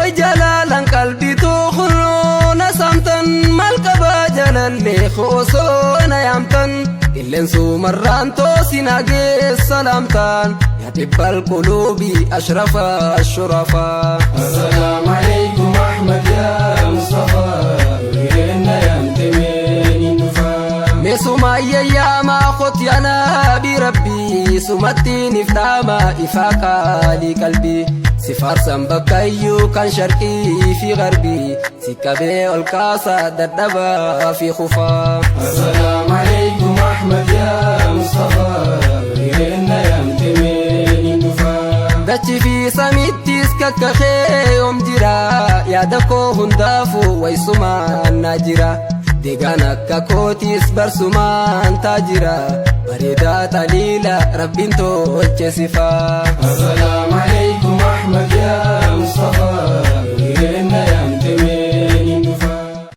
Way jalaalan qalbituu kunoo na saamtan, maal qabaa jalallee osoo na yaamtan, qilleensumarraan toosin hagee salaamtaan, yaa xibbal quluubii ashrafa shurafaa. السلام عليكم أحمد يا مصطفى، إلينا يمتمين النفا. Meesuma yayyaamaa kot yanaa rabbii, sumattiin ifdhaama ifaa qaalii qalbii, si faarsan bakkayyuu kan sharqii fi garbii, si qabee ol kaasa dadhabaa fi kufaa. السلام عليكم أحمد يا مصطفى، إلينا يمتمين النفا. Dachi fi samiittis kakkakee yoom jira? Yaada koo hundaafuu waysumaan naa jira. Deegaan akka kootis barsumaan taa jira. Bareedaa xaliila rabbiin tolche sifaa. السلام عليكم أحمد يا مصطفى.